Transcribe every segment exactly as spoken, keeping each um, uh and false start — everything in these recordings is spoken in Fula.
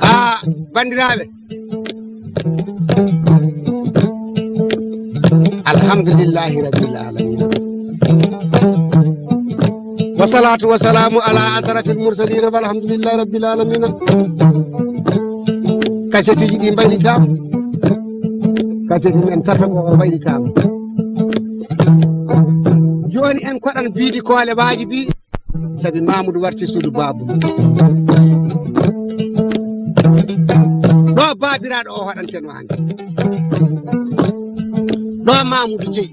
Ah, banndiraaɓe, alhamdulillahi rabbil alamina, wasalatu wasalamu ala asrafil mursalina, walhamdulillahi rabbil alamina. Kasetiji ɗi mbaylitama, kaseti men tata o mbaylitama. Joni en koɗan biidi koole waaji bi. Sabi Mamoudou warti suudu baabum. Ɗo baabiraaɗo o hoɗanteno hannde. Ɗo Mamoudou jeyi.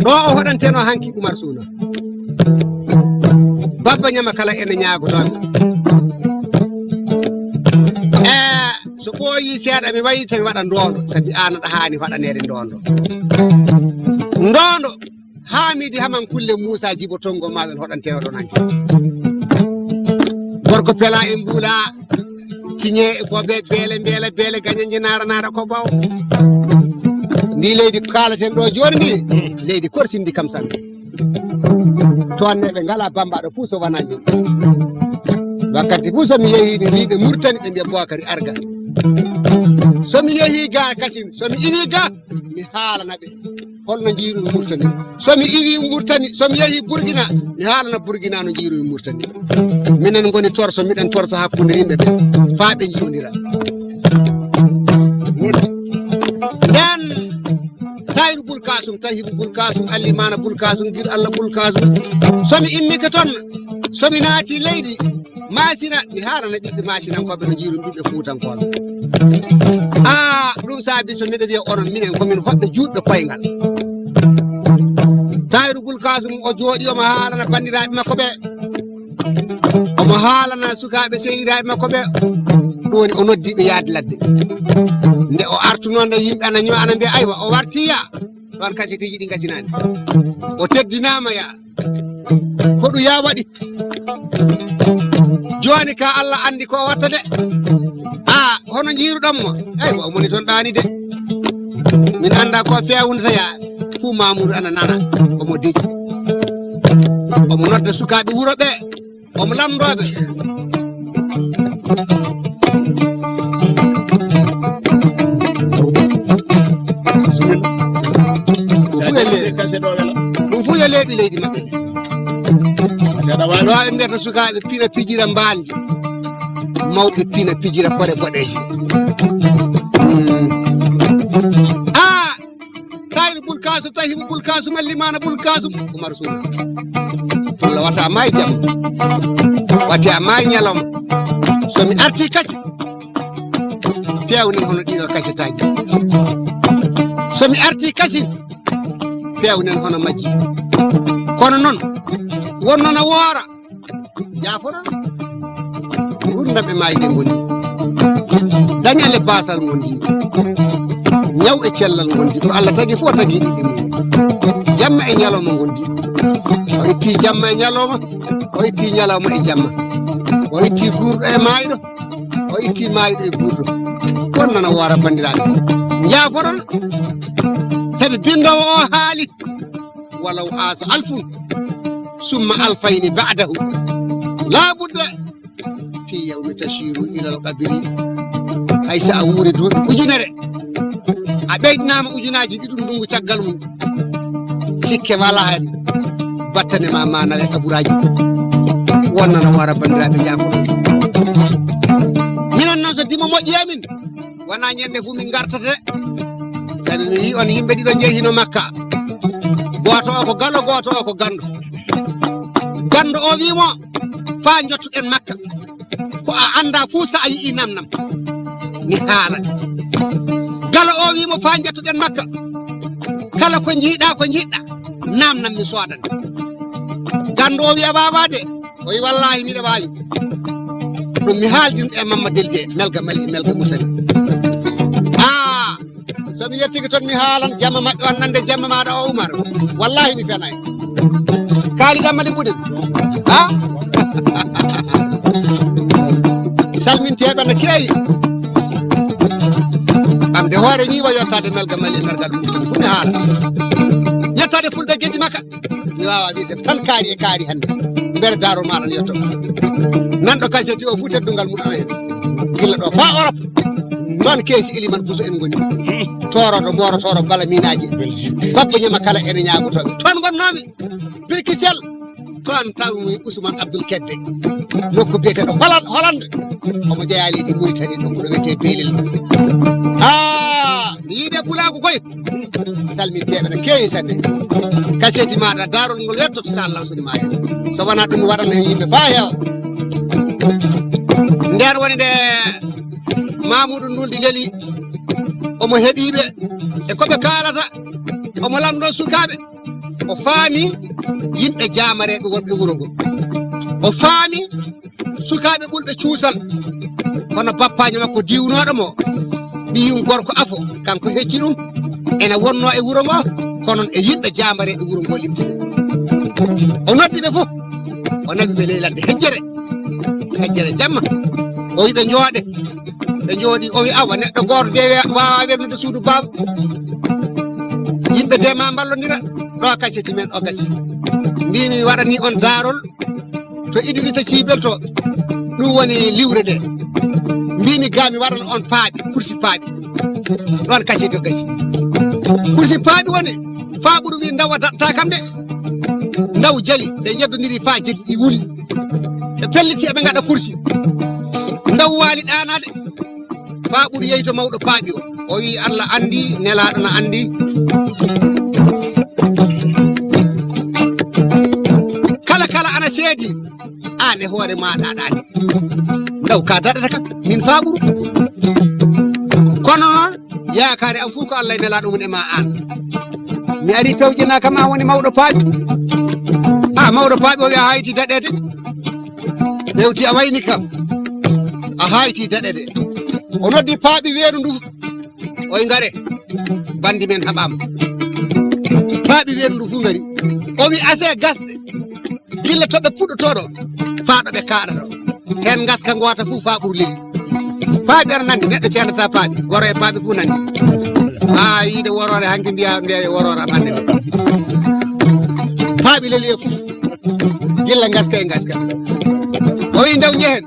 Ɗo o hoɗanteno hanki Oumar Souna. Babba Ñama kala ene ñaagotooɓe. E so ɓooyi seeɗa mi wayi tawi waɗa ndoondo, sabi aan aɗa haani hoɗaneede ndoondo. Ndoondo Hamidi Haman Kulle Moussa Jibo Tongo Mawel hoɗanteno ɗon hanki. Gorko pela e mbuula, tiñe e bobe, beele, mbeela, beele, gañanje, naara, naara, ko baw. Ndi leydi kaaleten ɗo jooni ndi, leydi korsindi kam sanne. Toon ne ɓe ngala bambaɗo fuu so wonaa min. Wakkati fuu so mi yehi, mi wiɓe Murtani, ɓe mbiya Bokari arga. So mi yehi ga kasin, so mi iwi ga, mi haalana ɓe holno njiirumi Murtani. So mi iwi Murtani, so mi yehi Burkina, mi haalana Burkina no njiirumi Murtani. Minen ngoni torso, miɗen torsa hakkunde yimɓe ɓe, faa ɓe njiwndira. Nden Tahiru Bul Kasum, Tahibu Bul Kasum, Allimana Bul Kasum, Gir Allah Bul Kasum. So mi immike toon, so mi naati leydi, Masina, mi haalana ɓiɓɓe Masinankooɓe no njiirum ɓiɓɓe Fuutankooɓe. Aa, ɗum saabi so miɗo wiya onon, minen ko min hoɓɓe juutɓe koyngal. Tahiru Bul Kasum o jooɗi, omo haalana banndiraaɓe makko ɓe. Omo haalana sukaaɓe sehilaaɓe makko ɓe. Ɗum woni o noddi ɓe yaade ladde. Nde o artunoo nde, yimɓe ana ñoo, ana mbiya, "Aywa, o wartii ya." Ɗoon kaseteeji ɗi ngasinaani. O teddinaama ya. Ko ɗum ya waɗi. Jooni ka Allah anndi ko o watta de. A, hono njiiruɗon mo? Eey, ko omo woni toon ɗaani de. Min annda ko feewnata ya. Fuu Mamoudou ana nana. Omo deƴi. Omo nodda sukaaɓe wuro ɓe. Omo lamndoo ɓe. Ɗum fuu e le-, ɗum fuu e leeɓi leydi maɓɓe. Ɗo ɓe mbiyata sukaaɓe pina pijira mbaandi, mawɓe pina pijira kore boɗeeje. Mm. Ah! Tahiru Bul Kasum, Tahibu Bul Kasum, Allimana Bul Kasum, Oumar Souna. Pullo wata maayi jamma. Wata maayi ñalawma. So mi artii kasi, feewnen hono ɗiɗo kasetaaji. So mi artii kasi, feewnen hono majji. Kono noon, wonno na woora. Jaafoɗon. Ngurdam e maayde ngondi. Dañal e baasal ngondi. Ñaw e cellal ngondi. Ko Allah tagi fof tagi ɗiɗi mum. Jamma e ñalawma ngondi. O itti jamma e ñalawma. O itti ñalawma e jamma. O itti guurɗo e maayɗo. O itti maayɗo e guurɗo. Wonnana woora banndiraaɓe. Njaafoɗon. Sabi binndoowo o haali. Walaw aasa alfun summa alfayni ba'dahu, laa budda fi yawmi tashiru ilal qabri. Hay so a wuuri duuɓi ujunere, a ɓeydanaama ujunaaji ɗiɗi ndunngu caggal mum, sikke walaa heen, battane ma ma nawe kaburaaji. Wonnana woora banndiraaɓe jaafoɗon. Minen noon so dimo moƴƴi e min, wonaa ñande fuu min ngartata de. Sabi mi wii on yimɓe ɗiɗo njehino Makka. Gooto o ko galo, gooto o ko ganndo. Ganndo o wii mo, "Faa njottuɗen Makka. Ko a anndaa fuu so a yi'ii namnam. Mi haalan." Galo o wii mo, "Faa njottuɗen Makka. Kala ko njiiɗaa, ko njiɗɗaa, namnam mi soodan." Ganndo o wii, "A waawaa de." O wi, "Wallaahi miɗa waawi. Ɗum mi haaldin e Mamma Delde, Melga Mali, Melga Murtani." Aa, so mi yettike toon mi haalan jamma maɓɓe on nande jamma maaɗa o Umar. Wallaahi mi fenaay. Kaali ɗam mali mbuɗen. Ha? Salminteeɓe no keewi. Nde hoore ñiiwa yottaade melga Mali e melga ɗum ɗum fof mi haala. Yottaade fulɓe geddi makka. Mi waawa wiide tan kaari e kaari hannde. Mbele daarol maaɗa ne yotto. Nanɗo kaseti o fof teddungal mum ana heen. Gilla ɗo faa Europe. Toon keesi Eliman Bousso en ngoni. Tooroto, Mbooro, Tooro, Bala Minaaji. Babba Ñama kala ene ñaagotooɓe. Toon ngonnoomi. Birkisel. Toon tawmi Ousmane Abdoul Kedde. Nokku biyeteeɗo Holan-, Hollande. Omo jeyaa leydi Mauritanie, nokku ɗo wiyetee Belel. Ah, mi yiide pulaagu koy. Salminteeɓe no keewi sanne. Kaseti maaɗa daarol ngol yettoto so Allah soni maayo. So wonaa ɗum mi waɗan heen yimɓe faa heewa. Ndeen woni nde Mamoudou Nduldi leli. Omo heɗiiɓe e ko ɓe kaalata. Omo lamndoo sukaaɓe. O faami yimɓe jaamareeɓe wonɓe wuro ngo. O faami sukaaɓe ɓulɓe cuusal. Kono bappaanyo makko diwnooɗo mo, ɓiyum gorko afo, kanko hecci ɗum. Ena wonnoo e wuro ngo, kono e yimɓe jaamareeɓe wuro ngo limtini. O noddi ɓe fof. O nawi ɓe ley ladde hejjere. Hejjere jamma. O wi ɓe njooɗe. Ɓe njooɗi, o wi, "Awa, neɗɗo gooto de we-, waawa welnude suudu baaba." Yimɓe de ma mballondira. Ɗo kaseti men o gasi. Mbimi mi waɗani on daarol to Idrissa Cibel to. Ɗum woni liwre nde. Mbimi ga mi waɗan on paaɓi, kursi paaɓi. Ɗon kaseti o gasi. Kursi paaɓi woni faaɓuru wi ndawa daɗta kam de. Ndaw jali, ɓe njeddondiri faa jeli ɗi wuli. Ɓe pelliti eɓe ngaɗa kursi. Ndaw waali ɗaanaade. Faa ɓuri yehi to mawɗo paaɓi o. O wi Allah anndi, nelaaɗo na anndi. Kala, kala ana seedi. Aan e hoore maaɗa aɗa anndi. Ndaw ka daɗata kam, min faa ɓuru. Kono noon, yaakaare am fof ko Allah e nelaaɗo mum e ma aan. Mi ari pewjina kam, aan woni mawɗo paaɓi. A mawɗo paaɓi o wi a hayti daɗeede. Hewti a wayni kam. A hayti daɗeede. O noddi paaɓi weeru ndu. Oy ngare. Bandi men haɓaama. Paaɓi weeru ndu fof ngari. O wi ase gasɗe. Gilla to ɓe puɗɗotoo ɗo. Faa ɗo ɓe kaaɗa ɗo. Heen ngaska ngoota fof faa ɓuru leli. Paaɓi ana nandi, neɗɗo seendataa paaɓi. Goro e paaɓi fof nandi. Haa yiide woroore hanki mbiya nde woroore am hannde nde. Paaɓi leli e fof. Gilla ngaska e ngaska. O wi ndaw njehen.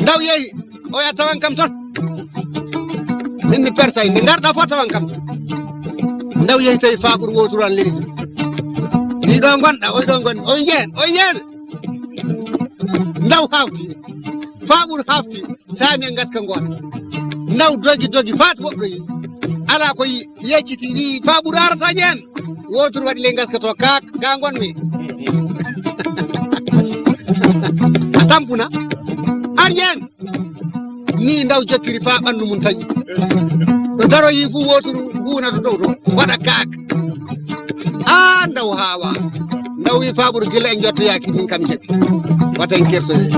Ndaw yehi. O yaa tawan kam toon. Min mi persay. Nde ngarɗa fof tawan kam toon. Ndaw yehi tawi faa ɓuru wooturu an leli. Wi ɗo ngonɗa, oy ɗo ngonmi. Oy njehen, oy njehen. Ndaw hafti. Faa ɓuru hafti. Saami e ngaska ngoota. Ndaw dogi, dogi, faat woɗɗoyi. Alaa ko yi-, yecciti, wi faa ɓuru arata njehen. Wooturu waɗi ley ngaska to, kaak, ga ngonmi. A tampuna. Ar njehen. Ni ndaw jokkiri faa ɓanndu mum taƴi. Ɗo daroyi fof wooturu huuna to dow to, waɗa kaak. Aa, ndaw haawa. Ndaw wi faa ɓuru gila en njottoyaaki, min kam jaɓi. Wata en kersoye.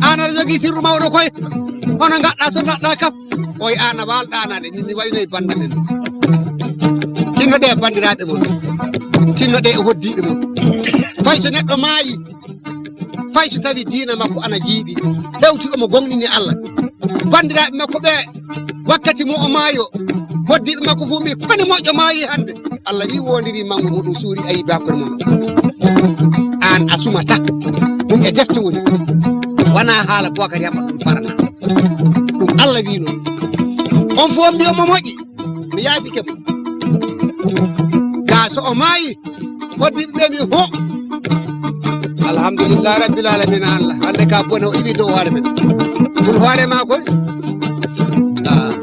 Aan aɗa jogii sirru mawɗo koy. Hono ngaɗɗa so naɗɗa kam. Oy aan a waal ɗaanaade, min mi wayno e bannda men. Tinnoɗe e banndiraaɓe mon. Tinnoɗe e hoddiiɓe mon. Fay so neɗɗo maayi, fay so tawi diina makko ana jiiɓi, hewti omo gomɗini Allah. Banndiraaɓe makko ɓe, wakkati mo o maayo, hoddiiɓe makko fof mbi, "Koni moƴƴo maayi hannde?" Allah wi, "Wondiri manngu muɗum suuri ayibi hakkunde mon." Aan a sumata. Ɗum e defte woni. Wonaa haala Bookar Yamma ɗum farana. Ɗum Allah wi noon. On fof mbi omo moƴƴi. Mi yaafike mo. Gaa so o maayi, hoddiiɓe ɓe mbi, "Ho! Alhamdulillah Rabbil Alamina Allah. Hannde ka bone o iwi dow hoore men. Ɗum hoore ma koy." Ah.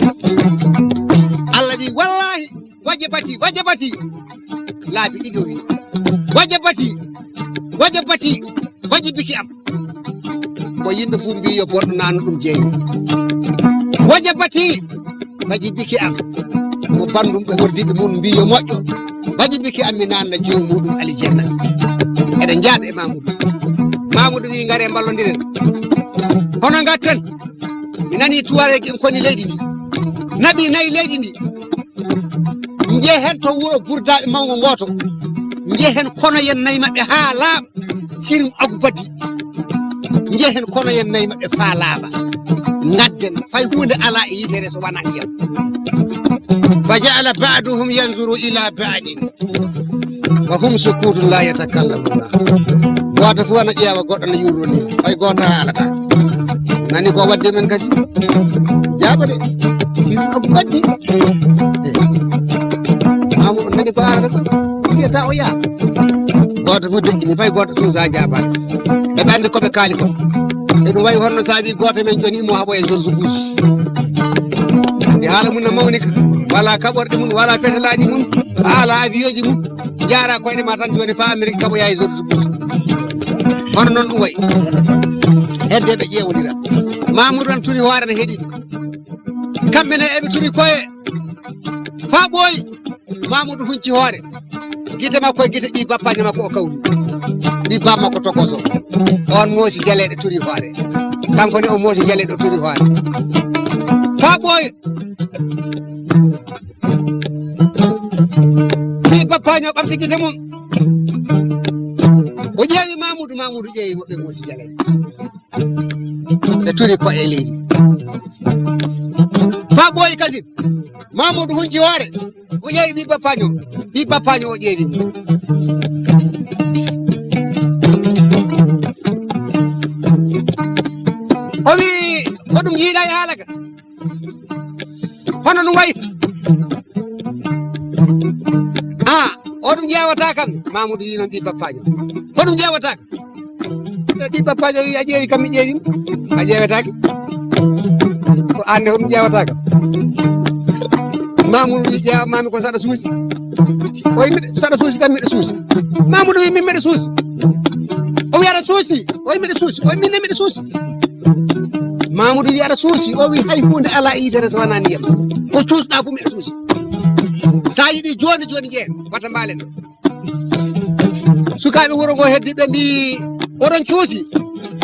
Allah wi, "Wallahi, wajabati, wajabati." Laabi ɗiɗi o wi, "Wajabati, wajabati, wajibiki am." Mo yimɓe fof mbi yo bonɗo nano ɗum jeeyi. Wajabati, wajibiki am. Mo banndum ɓe hoddiiɓe mum mbi yo moƴƴo. Wajibiki am mi nanna joomuɗum alijanna. Eɗen njaaɗa e Mamoudou. Mamoudou wi ngare mballondiren. Hono ngatten. Mi nani Tuwareegi en koni leydi ndi. Naɓi nayi leydi ndi. Njehen to wuro Burdaaɓe mawngo gooto. Njehen kono yen nayi maɓɓe haa laaɓa. Sirim Agu Badi. Njehen kono yen nayi maɓɓe faa laaɓa. Ngadden, fay huunde alaa e yitere so wanaa ndiyam. Fa ja'ala ba'duhum yanzuru ila ba'din wa hum sukutun la yatakallamuna. Gooto fof ana ƴeewa goɗɗo no yuuroo ni, fay gooto haalata. Nani ko wadde men kasi? Jaaba de. Sirno baddi. Mamu nani ko haalata ko? Wiyata o yaa. Gooto fof deƴƴini, fay gooto suusa jaabaade. Ɓe ɓe anndi ko ɓe kaali ko. Eɗum wayi honno saabi gooto men joni imo haɓoya George Bush. Anndi haala mum no mawni ka. Wala kaɓorɗe mum, wala fetalaaji mum, wala avion ji mum. Jaara koyɗe ma tan joni fa Amérique kaɓoya e George Bush. Hono noon ɗum wayi. Hedde ɓe ƴeewondira. Mamoudou tan turi hoore ne heɗiɗi. Kamɓe ne eɓe turi koye. Fa ɓooyi. Mamoudou hunci hoore. Gite makko e gite ɓii bappaño makko o kawri. Ɓii baa makko tokoso. On moosi jaleeɗe turi hoore. Kanko ne o moosi jaleeɗe o turi hoore. Fa ɓooyi. Ɓii bappaño ɓamti gite mum. O ƴeewi Mamoudou, Mamoudou ƴeewi mo ɓe moosi jaleeɗe. Ɓe turi ko'e leydi. Fa ɓooyi kasin. Mamoudou hunci hoore. O ƴeewi ɓii bappaño. Ɓii bappaño o ƴeewi mo. O wi, ko ɗum yiiɗa e haala ka. Hono ɗum wayi. A, o ɗum ƴeewata kam. Mamoudou wi noon ɓii bappaño. Ko ɗum ƴeewata kam. E ɓii bappajo wi, "A ƴeewi kam, mi ƴeewi mo." A ƴeewetaake. Ko aan ne, hoɗum ƴeewataaka? Mamoudou wi, "Ƴeewammaami ko saɗa suusi." O wi, "Miɗa, saɗa suusi tan, miɗa suusi." Mamoudou wi, "Min miɗa suusi." O wi, "Aɗa suusi?" O wi, "Miɗa suusi." O wi, "Min ne miɗa suusi." Mamoudou wi, "Aɗa suusi?" O wi, "Hay huunde alaa e yitere so wanaa ndiyam. Ko cuusɗaa fof miɗa suusi. So a yiɗi jooni jooni, ƴeen, wata mbaalen ɗo." Sukaaɓe wuro ngo heddi, ɓe mbi, "Oɗon cuusi?"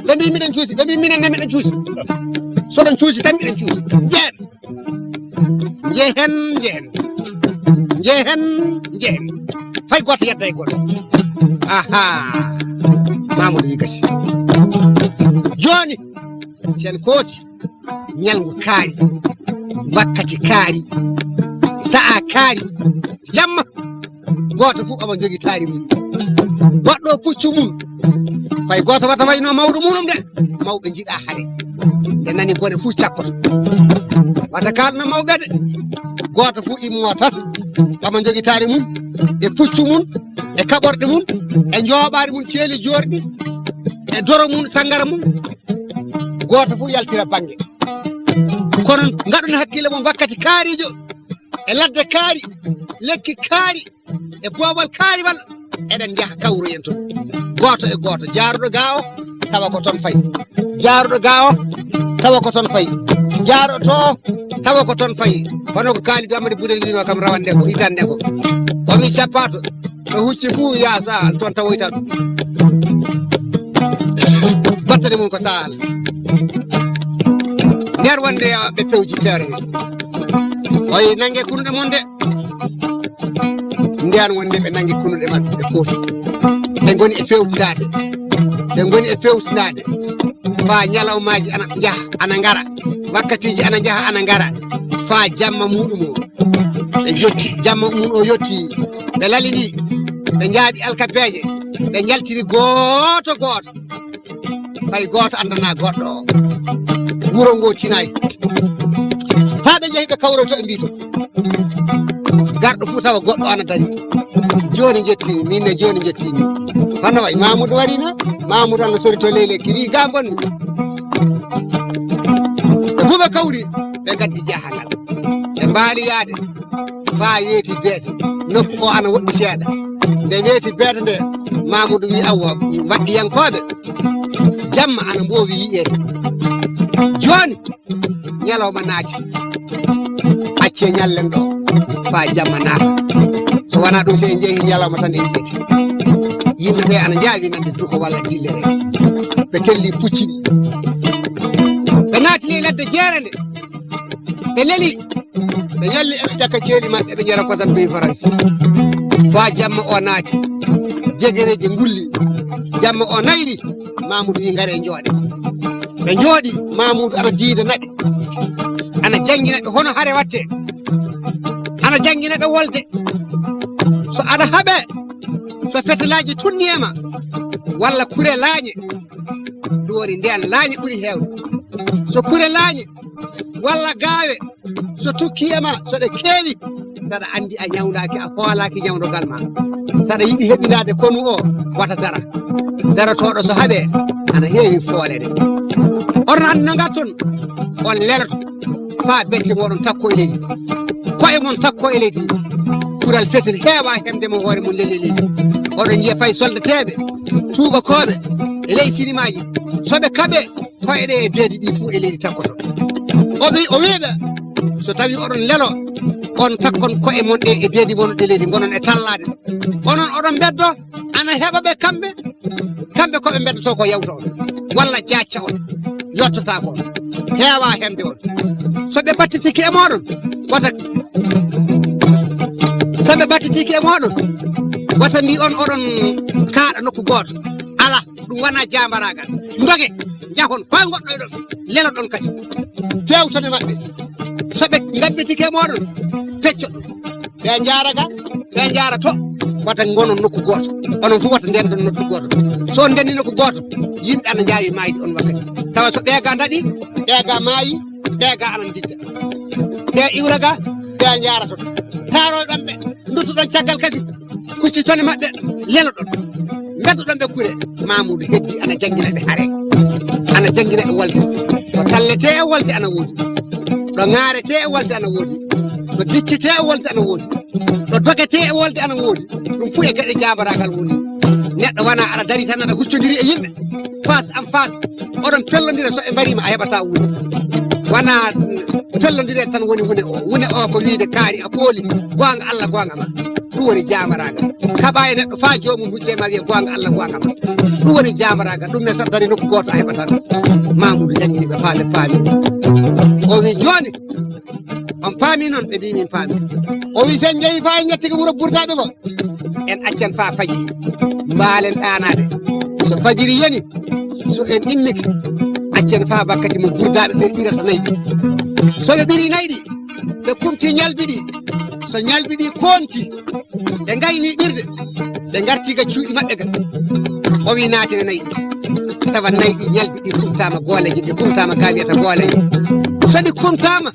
Ɓe mbi, "Miɗen cuusi." Ɓe mbi, "Minen ne miɗen cuusi. Soɗon cuusi tan miɗen cuusi. Njehen. Njehen, njehen. Njehen, njehen. Fay gooto yedda e gooto." Aha. Mamoudou wi gasi. Jooni, sen kooti. Ñalngu kaari, wakkati kaari, sa'a kaari, jamma, gooto fof omo jogi taari mum. Goɗɗo puccu mum, fay gooto wata wayno mawɗo mum de, mawɓe njiɗa hare. Nde nani bone fof cakkoto. Wata kaalno mawɓe de, gooto fof immo tan, omo jogi taari mum, e puccu mum, e kaɓorɗe mum, e njooɓaari mum, ceeli joorɗi, e doro mum, sanngara mum. Gooto fof yaltira bannge. Kono ngaɗon hakkille mon wakkati kaariijo, e ladde kaari, lekki kaari, e boowal kaariwal, eɗen njaha kawroyen toon. Gooto e gooto, jaaruɗo ga o, tawa ko toon fayi. Jaaruɗo ga o, tawa ko toon fayi. Jaaruɗo to o, tawa ko toon fayi. Hono ko Kaalid Amadi Budel wino kam, rawande ko, hitande ko. O wi cappaato. Ɓe hucci fuu, yaa Sahal toon tawoyta ɗum. Battane mum ko Sahal. Nder wonde ɓe pewji feere. Oyi, nannge kunuɗe mon de. Ndeyaan wonde ɓe nanngi kunuɗe maɓɓe, ɓe kooti. Ɓe ngoni e fewtinaade. Ɓe ngoni e fewtinaade. Faa ñalawmaaji ana njaha, ana ngara. Wakkatiiji ana njaha, ana ngara. Faa jamma muuɗum o. Ɓe njotti, jamma mum o yotti, ɓe lalini, ɓe njaaɓi alkabeeje, ɓe njaltiri gooto gooto. Fay gooto anndanaa goɗɗo o. Wuro ngo tinaay. Faa ɓe njehi ɓe kawroto e mbiito. Garɗo fuu tawa goɗɗo ana dari. Jooni njettiimi, min ne jooni njettiimi. Hono wayi, Mamoudou wariino, Mamoudou ana sori to ley lekki, wii, "Ga ngonmi." Ɓe fuu ɓe kawri, ɓe ngaddi jahangal. Ɓe mbaali yaade. Faa weeti beete, nokku o ana woɗɗi seeɗa. Nde weeti beete nde, Mamoudou wi, "Awa, waɗɗiyankooɓe, jamma ana mboowi yi'eede. Jooni, ñalawma naati. Accee ñallen ɗo, faa jamma naata. So wanaa ɗum, so en njehii ñalawma tan en yi'ete." Yimɓe ɓe ana njaawi nande duko walla dillere. Ɓe telli pucci ɗi. Ɓe naati ley ladde jeere nde. Ɓe leli, ɓe ñalli, eɓe ƴakka ceeli maɓɓe, ɓe ñara kosam beyi Faransi. Faa jamma o naati, jegereeje ngulli. Jamma o nayri, Mamoudou wi, "Ngaree njooɗe." Ɓe njooɗi, Mamuudu ana diida naɓe, ana janngina ɓe hono hare watte, ana janngina ɓe wolde. So aɗa haɓe, so fetelaaji tunni e ma, walla kure laañe, ɗum woni ndeen laañe ɓuri heewde. So kure laañe walla gaawe, so tukki e ma, so ɗe keewi, saɗa anndi a ñawndaaki, a hoolaaki ñawndogal ma. Saɗa yiɗi heɓindaade konu o, wata dara. Darotooɗo so haɓe, ana heewi foole de. Oɗon anndi no ngatton, on leloto, faa becce mooɗon takko e leydi. Ko'e mon takko e leydi. Kural fetel heewa heɓde mo hoore mum leli e leydi. Oɗon njiya fay soldateeɓe, tuubakooɓe, e ley sinimaaji. So ɓe kaɓe, ko'e ɗe e deedi ɗi fuu e leydi takkoto. O wi, o wiiɓe, so tawi oɗon lelo, on takkon ko'e mon ɗe e deedi mon ɗe leydi, ngonon e tallaade. Onon oɗon mbeddo, ana heɓa ɓe kamɓe, kamɓe ko ɓe mbeddoto ko yawta on, walla jaacca on, yottata ko on, heewa hemde on. So ɓe battitiki e moɗon, wata, so ɓe battitiki e moɗon, wata mbi on oɗon kaaɗa nokku gooto. Ala, ɗum wona jaambaraagal. Ndoge, njahon, koye ngoɗɗoyɗon, leloɗon kadi. Feewtone maɓɓe. So ɓe ngabbitike e mooɗon, peccoɗon. Ɓe njaara ga, ɓe njaara to, wata ngonon nokku gooto. Onon fof wata ndendon nokku gooto. So on ndenni nokku gooto, yimɓe ana njaawi maayde on wakkati. Tawa so ɓeega ndaɗi, ɓeega maayi, ɓeega ana ndijja. Ɓe iwra ga, ɓe njaara to. Taaroyɗon ɓe, nduttuɗon caggal kasi. Kuccitone maɓɓe, leloɗon. Mbeddoɗon ɓe kure. Mamuudu heddi ana janngina ɓe hare. Ana janngina ɓe wolde. Ɗo talletee e wolde ana woodi. Ɗo ŋaaretee e wolde ana woodi. Ɗo diccetee e wolde ana woodi. Ɗo dogetee e wolde ana woodi. Ɗum fuu e geɗe jaambaraagal woni. Neɗɗo wona aɗa dari tan aɗa huccondiri e yimɓe. Face en face. Oɗon pellondira, so ɓe mbariima a heɓataa wune. Wona pellondire tan woni wune o. Wune o ko wiide kaari a pooli. Goonga Allah, goonga ma. Ɗum woni jaambaraagal. Kaɓa e neɗɗo faa joomum hujja e ma wiya goonga Allah, goonga ma. Ɗum woni jaambaraagal. Ɗum ne saɗa dari nokku gooto a heɓataa ɗum. Mamuudu janngini ɓe faa ɓe paami. O wi jooni, on paami noon? Ɓe mbi min paami. O wi sen njehi faa en njettike wuro Burdaaɓe ngo, en accan faa fajiri. Mbaalen ɗaanaade. So fajiri yani, so en immike, accen faa wakkati mo Burdaaɓe ɓe ɓirata nayi ɗi. So ɓe ɓiri nayi ɗi, ɓe kumti ñalbi ɗi. So ñalbi ɗi koonti, ɓe ngayni ɓirde, ɓe ngarti ga cuuɗi maɓɓe ga. O wi naatine nayi ɗi. Tawa nayi ɗi, ñalbi ɗi kumtaama gooleeje, ɗi kumtaama ga wiyata gooleeje. So ɗi kumtaama,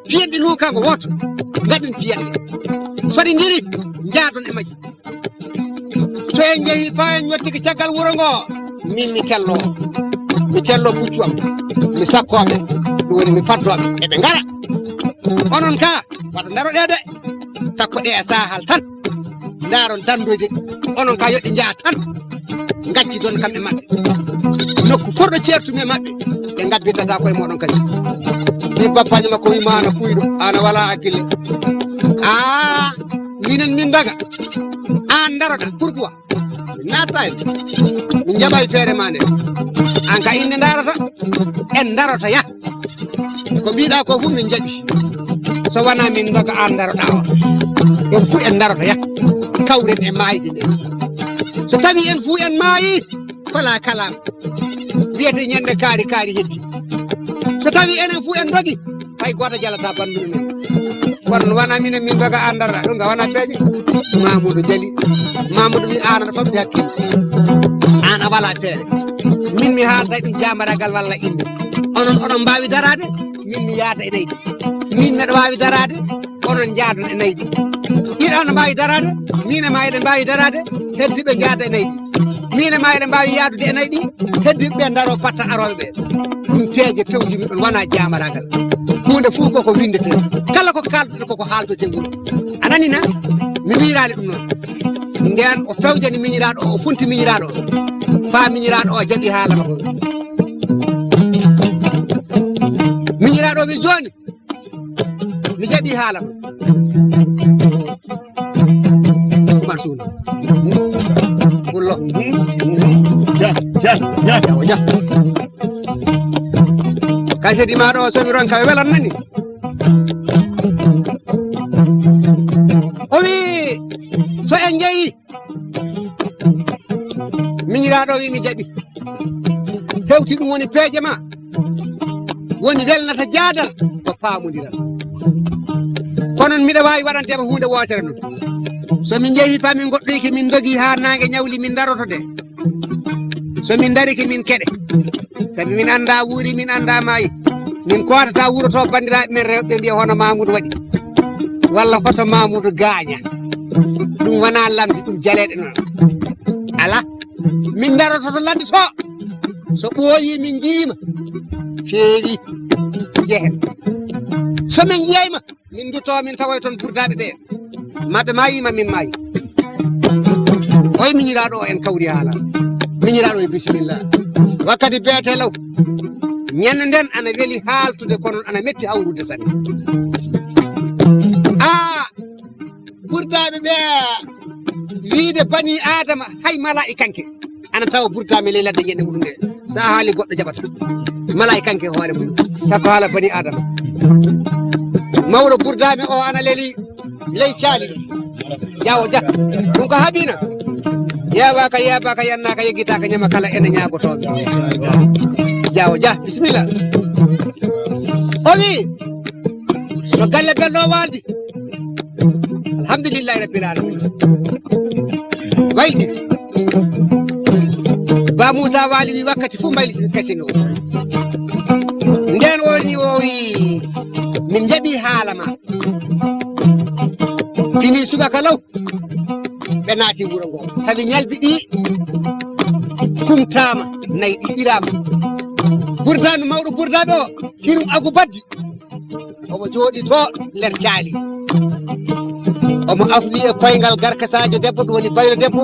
piyen ɗi nokku wooto, ngaɗen piyanɗe. So ɗi ngiri, njaadon e majji. So en njehi faa en ñottike caggal wuro ngo, min mi tello. Mi tello puccu am. Mi sakkooɓe. Ɗum woni mi faddooɓe. Eɓe ngara. Onon ka, wata ndaroɗee de. Takkoɗee e saahal tan. Ndaaron danndoyde. Onon ka yo ɗi njaha tan. Ngacci don kamɓe maɓɓe. Nokku furɗo ceertumi e maɓɓe. Ɓe ngabbitata koye mooɗon kasi. Ɗi bappaji makko wi ma ana kuyɗo. Ana wala hakkille. Aa, minen min daga. Aan ndaroɗa. Pourquoi? Min natta en. Min njaɓa e feere ma nde. Aan ka innde ndarata. En ndarota ya. Ko mbiɗa ko fof min njaɓi. So wona min ndoga aan ndaroɗa o. En fof en ndarota ya. Kawren e maayde nde. So tawi en fof en maayi, fala kalam. Wiyete ñande kaari kaari heddi. So tawi enen fof en ndogi, hay gooto jalata banndum men. Kono wona minen min ndoga aan ndaroɗa ɗum, nga wona peeje. Mamoudou jali. Mamoudou wi aan aɗa famɗi hakkille. Aan a wala feere. Min mi haalda ɗum jaambaraagal walla innde. Onon oɗon mbaawi daraade, min mi yaada e nayi ɗi. Min meɗa waawi daraade, onon njaadon e nayi ɗi. Iɗa ana mbaawi daraade, min e ma eɗen mbaawi daraade, heddiɓe njaada e nayi ɗi. Min e ma eɗen mbaawi yaadude e nayi ɗi, heddiɓe ɓe ndaro patta arooɓe ɓe. Ɗum peeje pewjumi ɗon, wona jaambaraagal. Huunde fof koko winndetee. Kala ko kaalduɗen koko haaltotee wuro. A nani na? Mi wiiraali ɗum noon. Ndeen o fewjani miñiraaɗo o, o funti miñiraaɗo o. Faa miñiraaɗo o jaɓi haala makko. Miñiraaɗo o wi jooni, mi jaɓi haala ma. Umar Suuna. Pullo. Ja, ja, ja. Jawo, ja. Kay sedi ma ɗo, somi ronka, welan nani. O wi, so en njeyi, miñiraaɗo wi mi jaɓi. Hewti ɗum woni peeje ma. woni welnata jaadal ko paamondiral. Kono miɗa waawi waɗanteema huunde wootere noon. So min njehii faa min ngoɗɗoyke, min ndogii haa naange ñawli, min daroto de. So min ndarike, min keɗe. Sabi min anndaa wuuri, min anndaa maayi. Min kootataa wuro to banndiraaɓe men rewɓe mbiya hono Mamoudou waɗi. Walla hoto Mamoudou gaaña. Ɗum wonaa lamndi, ɗum jaleeɗe noon. Alaa. Min daroto to ladde to. So ɓooyii min njiima. Feewi. Jehen. So min njiyaay ma, min ndutto, min tawoy toon burdaaɓe ɓe. Ma ɓe maayi, ma min maayi. Oy miñiraaɗo o en kawri haala. Miñiraaɗo e bisimilla. Wakkati beete law. Ñande nden ana weli haaltude, kono ana metti hawrude sanne. Aa, burdaaɓe ɓe wiide bani Aadama hay malaa'ikanke. Ana tawa burdaami ley ladde ñande muɗum nde. So a haali goɗɗo jaɓata. Malaa'ikanke hoore mum. Sakko haala bani Aadama. Mawɗo burdaami o ana leli ley caali. Jawo ja. Ɗum ko haɓiina. Yeebaaka, yeebaaka, yannaaka, yeggitaaka, ñama kala ene ñaagotooɓe. Jawo ja. Bisimilla. O wi, no galle belɗo waaldi. Alhamdulillahi rabbil alamin. Wayti. Ba Moussa waali wi wakkati fof mbayli kasino. Nden o ni o wi min jaɓi haala ma. Fini subaka law. Ɓe naati wuro ngo. Tawi ñalbi ɗi kumtaama, nayi ɗi ɓiraama. Burdaami mawɗo burdaaɓe o, Sirum Agu Baddi. Omo jooɗi to nder caali. Omo afli e koyngal garkasaajo debbo, ɗum woni baylo debbo.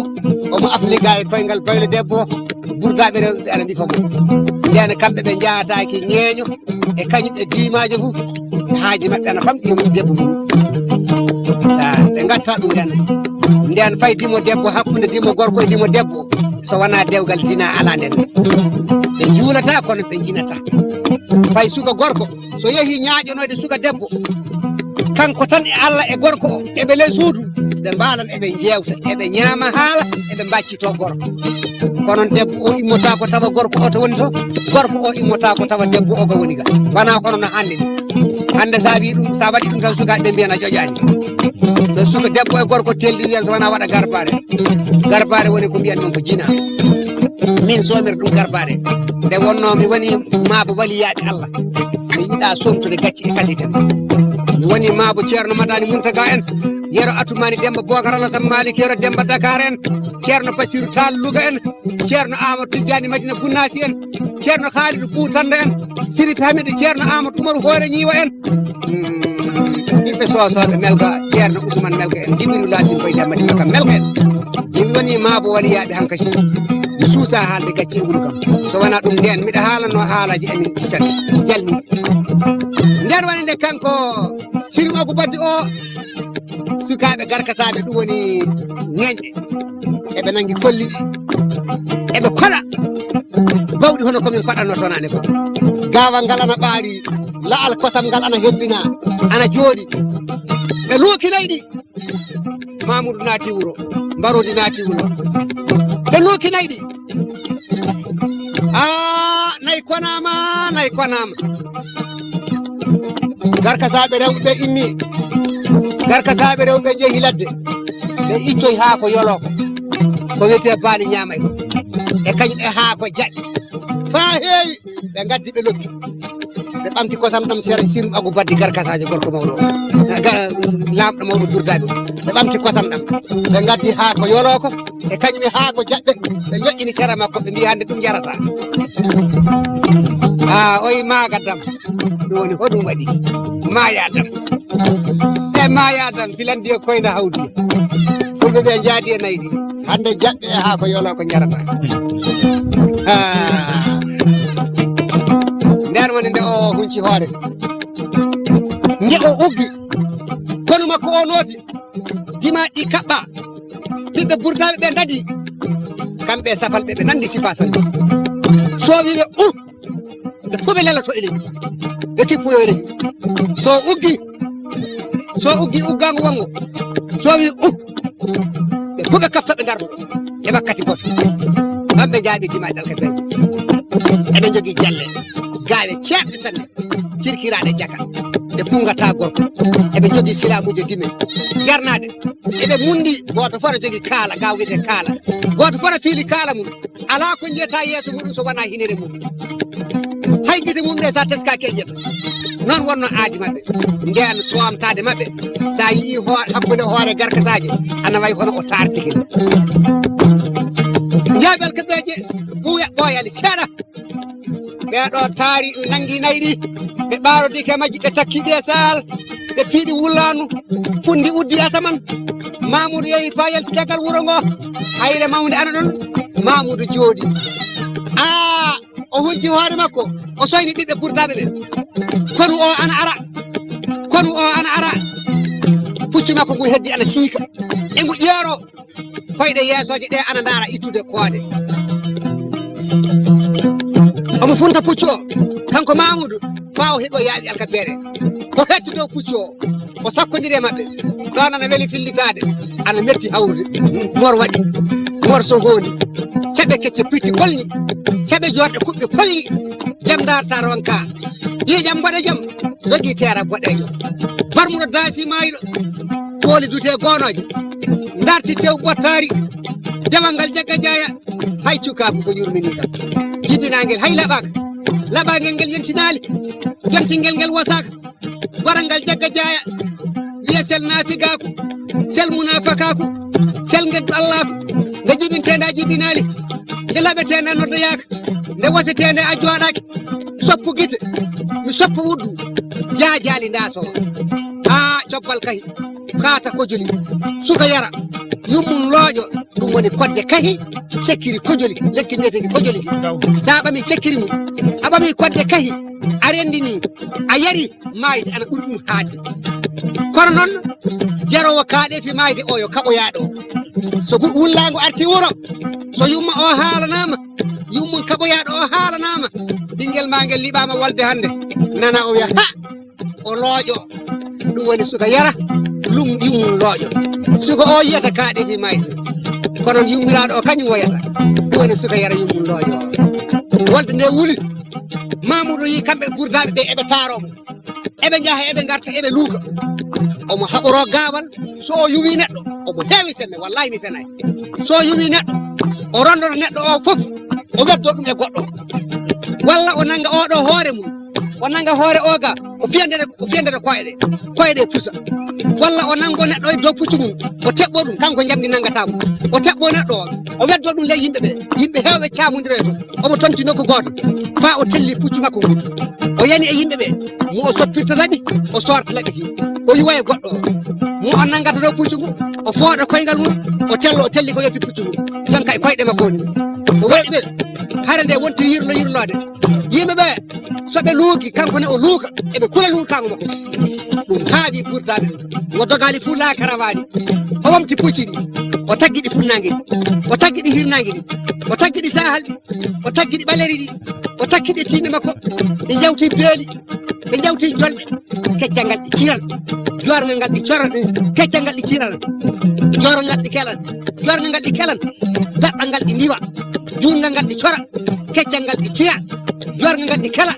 Omo afli ga e koyngal baylo debbo. Burdaaɓe rewɓe ɓe ana mbifa mo. Nden kamɓe ɓe njaataaki ñeeño, e kañum e diimaajo fof. Haaji maɓɓe ana famɗi e debbo mum. Ah, ɓe ngatta ɗum nden. Nden fay dimo debbo, hakkunde dimo gorko e dimo debbo, so wonaa dewgal zina alaa nden. Ɓe njuulata, kono ɓe njinata. Fay suka gorko, so yehi ñaaƴonoyde suka debbo, kanko tan e Allah e gorko o, eɓe ley suudu, ɓe mbaalan, eɓe njeewta, eɓe ñaama haala, eɓe mbaccitoo gorko. Kono debbo o immotaako tawa gorko o to woni to, gorko o immotaako tawa debbo o ga woni ga. Wonaa kono no hannde ni. Hannde so a wii ɗum, so a waɗi ɗum tan, sukaaɓe ɓe mbiyan a ƴoƴaani. So suka debbo e gorko teldi, wiyan so wonaa waɗa garbaare. Garbaare woni ko mbiyan ɗum ko jina. Min soomir ɗum garbaare. Nde wonnoo mi woni maabo waliyaaɓe Allah. Mi yiɗaa somtude gacce e kaseteeɓe. Mi woni maabo Ceerno Madani Muntaga en, Yero Atumani Demba Bokar Alasan Malik, Yero Demba Dakar en, Ceerno Basiru Taal Luga en, Ceerno Amadou Tijjani Madina Gunnasi en, Ceerno Khalidou Boutanda en, Sirif Hamidou Ceerno Amadou Umaru Hoore Ñiiwa en. Mm, ɓiɓɓe Soosooɓe Melga, Ceerno Ousmane Melga en, Jibrilu Lasin Boy Demba Demba Kam Melga en. Min woni maabo waliyaaɓe hankasi. Mi suusa haalde gacce e wuro kam. So wonaa ɗum nden, miɗa haalanno haalaaji amin ɗi sanne. Jalni. Nden woni nde kanko Sirim Agu Baddi o, sukaaɓe garkasaaɓe, ɗum woni ŋeñɓe. Eɓe nangi kolli, eɓe kola. Bawɗi hono ko min paɗanno tonaane ko. Gaawal ngal ana ɓaari, la'al kosam ngal ana hebbina, ana jooɗi. Ɓe luukinay ɗi. Mamoudou naati wuro, Mbarodi naati wuro. Ɓe luukinay ɗi. Aa, nayi konaama, nayi konaama. Garkasaaɓe rewɓe ɓe immi. Garkasaaɓe rewɓe njehi ladde. Ɓe ittoy haako yoloko. Ko wiyetee baali ñaamay ko. E kañum e haako jaƴ. Faa heewi, ɓe ngaddi ɓe loppi. Ɓe ɓamti kosam ɗam sera Sirum Agu Baddi garkasaajo gorko mawɗo o. Ga-, laamɗo mawɗo Burdaaɓe o. Ɓe ɓamti kosam ɗam. Ɓe ngaddi haako yoloko. E kañum e haako jaɓɓe, ɓe joƴƴini sera makko, ɓe mbiyi hannde ɗum jarata. Aa, oyi maaga dam. Ɗum woni hoɗum waɗi? Maaya dam. E maaya dam, filandi e koynde hawdi. Fulɓe ɓe njaadi e nayi ɗi. Hannde jaɓɓe e haako yolo ko jarata. Aa. Nden woni nde o hunci hoore. Nde o uggi. Konu makko o nooti. Dimaaɗi kaɓɓa. Ɓiɓɓe Burdaaɓe ɓe ndadi, kamɓe e safalɓe ɓe nanndi sifaa sanne. So o wii ɓe, "Uh!" Ɓe fof ɓe leloto e leydi, ɓe kippoyo e leydi. So o uggi, so o uggi uggaango wonngo, so o wii, "Uh!" Ɓe fof ɓe kafta, ɓe ngarta e wakkati gooto. Kamɓe njaaɓi dimaaɗi alkafeeje. Eɓe njogii jalle. gaawe ceerɗe sanne, sirkiraaɗe jaka, ɗe kunngataa gorko. Eɓe njogii silaamuuje dime jarnaaɗe. Eɓe munndi, gooto fof aɗa jogii kaala, ga wiyetee kaala. Gooto fof aɗa fiili kaala mum. Alaa ko njiyataa yeeso muɗum so wonaa hinere mum. Hay gite mum ɗe, so a teskaaki, a yiyata. Noon wonnoo aadi maɓɓe. Ndeen soomtaade maɓɓe, so a yiyii hoo-, hakkunde hoore garkasaaje, ana wayi hono o taartike ni. Njaaɓi alkaɓeeje, ɓuuya ɓooyani seeɗa. Ɓee ɗoo taari, nanngi nayi ɗi, ɓe ɓaarodike majji, ɓe takki ɗi e saal, ɓe piiɗi wullaanu, funndi uddi asaman. Mamuudu yehi faa yalti caggal wuro ngoo. Hayre mawnde ana ɗon, Mamuudu jooɗii. Aa, o hunci hoore makko, o soyni ɓiɓɓe Burtaaɓe ɓe. Konu o ana ara, konu o ana ara. Puccu makko ngu heddi ana siika, e ngu ƴeeroo. Koyɗe yeesooje ɗe ana ndaara ittude koode. Omo funta puccu o, kanko Mamuudu, faa o heɓi o yaaɓi alkabeere. O hetti dow puccu o, o sakkondiri e maɓɓe. Ɗoon ana weli fillitaade, ana metti hawrude. Mor waɗi, mor so hooni. Caɓe kecce pitti kolli, caɓe joorɗe kuɓɓe kolli. Jam ndaarta ronka. Ƴiiƴam mboɗeejam, dogii teera boɗeejo. Barmuɗo daasi maayɗo, pooli dutee goonooje. Ndarti tew bottaari, dewal ngal jagga jaaya, hay cukaagu ko yurminii kam. Jibinaangel hay laɓaaka, laɓaangel ngel yontinaali, jontingel ngel wosaaka. Goral ngal jagga jaaya, wiya sel naafigaaku, sel munaafakaaku, sel ngeddu Allaaku, nde jibintee nde a jibinaali, nde laɓetee nde a noddoyaaka, nde wosetee nde a jooɗaaki, soppu gite, mi soppu wuddu, jaajaali ndaasoo. Haa cobbal kahi, kaata kojoli, suka yara, yummun looƴo, ɗum woni kodde kahi, cekkiri kojoli, lekki mbiyeteeki kojoli ki. So a ɓamii cekkiri mum, a ɓamii kodde kahi, a renndinii, a yari, maayde ana ɓuri ɗum haadde. Kono noon, jaroowo kaaɗeefi maayde o yo kaɓoyaaɗo. So gu-, wullaango arti wuro, so yumma o haalanaama, yummum kaɓoyaaɗo o haalanaama, ɓinngel maa ngel liɓaama wolde hannde, nana o wiya, "Ha! O looƴo." Ɗum woni suka yara, lum-, yummum looƴo. Suka o yiyata kaaɗeefi maayde. Kono yummiraaɗo o kañum woyata. Ɗum woni suka yara yummum looƴo. Wolde nde wuli, Mamuudu yii kamɓe Burdaaɓe ɓe eɓe taaroo mo. Eɓe njaha, eɓe ngarta, eɓe luuka. Omo haɓoroo gaawal, so o yuwii neɗɗo, omo heewi semme, wallaahi mi fenaay. So o yuwii neɗɗo, o ronndoto neɗɗo o fof, o weddoo ɗum e goɗɗo. Walla o nannga oo ɗoo hoore mum, o nannga hoore oo ga, o fiyandere, o fiyandere koyɗe, koyɗe pusa. Walla o nanngo neɗɗo e dow puccu mum, o teɓɓoo ɗum, kanko njamndi nanngataa mo. O teɓɓoo neɗɗo o, o weddoo ɗum ley yimɓe ɓe. Yimɓe heewɓe caamondiroyto. Omo tonti nokku gooto, faa o telli puccu makko ngu. O yani e yimɓe ɓe, mo o soppirta laɓi, o soorta laɓi ki. O yuwa e goɗɗo o. Mo o nanngata ɗo puccu ngu, o fooɗa koyngal mum, o tello, o telli ko yoppi puccu ngu. Jon kay koyɗe makko woni. O waɗi ɓe, hare nde wonti yirlo yirloode. Yimɓe ɓe, so ɓe luuki, kanko ne o luuka, eɓe kula luukaango makko. Ɗum haaɗi Burdaaɓe. O dogaali fuu laakarawaali. O womti pucci ɗi. O taggi ɗi funnaange ɗi. O taggi ɗi hirnaange ɗi. O taggi ɗi sahal ɗi. O taggi ɗi ɓaleeri ɗi. O takki ɗi tiinde makko. Ɗi njawti beeli. Ɓe njawti jolɓe. Keccal ngal ɗi ciral. Joorngal ngal ɗi coral. Keccal ngal ɗi ciral. Joorngal ɗi kelal. Joorngal ngal ɗi kelal. Daɓɓal ngal ɗi ndiwa. Juutngal ngal ɗi cora. Keccal ngal ɗi cira. Joorngal ngal ɗi kela.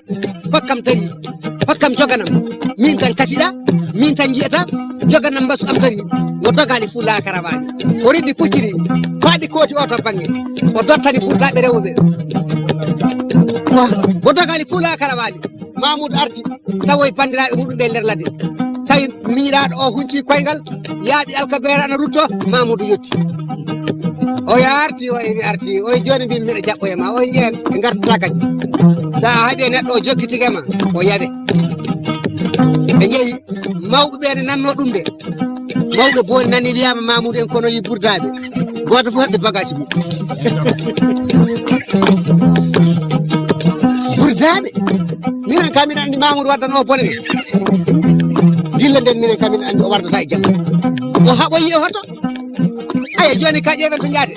Hokkam tari. Hokkam joganam. Min tan kafiɗa. Min tan nji'ata. Joganam mbasu am tari. Mo dogaali fuu laakarawaali. O reddi pucciri. Faaɗi kooti o to bannge. O dottani Burdaaɓe rewɓe ɓe. Mo dogaali fuu laakarawaali. Mamuudu arti, tawoyi banndiraaɓe muɗum ɓe nder ladde. Tawi miñiraaɗo o hunci koyngal, yaaɓi alkabeere ana rutto, Mamuudu yotti. O arti, o emi arti, o jooni mbimi miɗo jaɓɓoya ma, o jeen ɓe ngartata kadi. So a haɓi e neɗɗo o jokkitike ma, o yawe. Ɓe njehi, mawɓe ɓe ne nanno ɗum de. Mawɓe booni nani wiyama Mamoudou en kono yi Burdaaɓe. Gooto fof heɓde bagage mum. Burdaaɓe. Minen kam miɗen anndi Mamoudou waddano bone ne. Gilla nden minen kam miɗen anndi o wardata e jam. O haɓoyi e hoto. Aya jooni ka ƴeewen to njaate.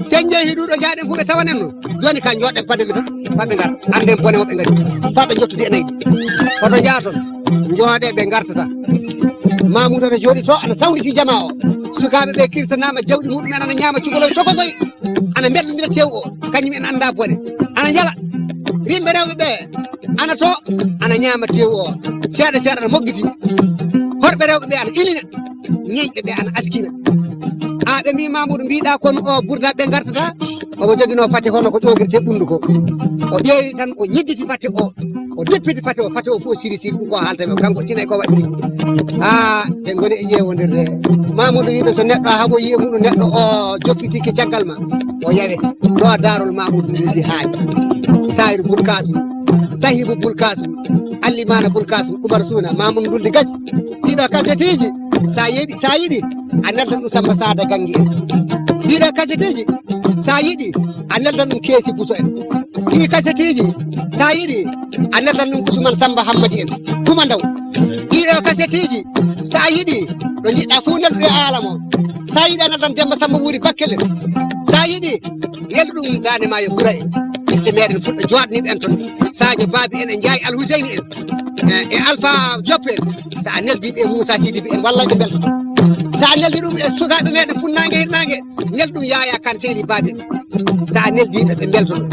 So en njehi ɗuɗo njaaɗen fof ɓe tawanen no. Jooni ka jooɗen paɗe mi tan. Faa ɓe ngar. Annden bone woɓɓe ngari. Faa ɓe njottodi e nayi ɗi. Hoto njaaton. Njooɗe ɓe ngartata. Mamoudou ana jooɗi to, ana sawniti jamaa o. Sukaaɓe ɓe kirsanaama jawɗi muɗum en, ana ñaama cukaloy tokosoy. Ana mbeddondira tew o. Kañum en annda bone. Ana njala. Yimɓe rewɓe ɓe ana to, ana ñaama teewu o, seeɗa seeɗa ana moggiti. Horɓe rewɓe ɓe ana ilina, ñeñɓe ɓe ana askina. A ɓe mbi Mamoudou mbiɗa kono o burda ɓe gartata. Omo joginoo fate hono ko ƴoogirte ɓunndu ko. O ƴeewi tan o ñidditi fate o, o deppiti fate o, fate o fof siri siri ɗum ko haalta mi kanko tinay ko waɗi. Ha ɓe ngoni e ƴeewondirde. Mamoudou wiɓe so neɗɗo haɓo yiye muɗum neɗɗo o jokkitiki caggal ma, o yawe ɗo darol Mamoudou ndi ndi haaɗi. Tayru Bulkasum, Tahibu Bulkasum, Allimana Bulkasum, Umar Suna, Mamoudou Nduldi gasi. Ɗiɗo kaseteeji, sa yeɗi, sa yiɗi, a nelda ɗum Samba Sada Gangi en. Ɗiɗo kaseteeji, sa yiɗi, a nelda ɗum Keesi Buso en. Ɗi kaseteeji, sa yiɗi, a nelda ɗum Usman Samba Hammadi en. Tuma ndaw. Ɗiɗo kaseteeji, sa yiɗi, ɗo jiɗɗa fof neldude e aalamo. Sa yiɗi a neldan Demba Samba Wuuri Bakkel en. Sa yiɗi, neldu ɗum Daande Maayo Gura en. Ɓiɓɓe meɗen Fulɓe joɗaniɓe en toon. Sadio Babi en e Ndiaye Al Huseyni en. E, e Alpha Diop en. Sa a neldi ɓe Moussa Sidibe en, wallay ɓe mbeltoto. Sa a neldi ɗum e sukaaɓe meɗen Funnaange Hirnaange, nel ɗum Yaya Kan Seydi Babi en. Sa a neldi ɓe, ɓe mbeltoto.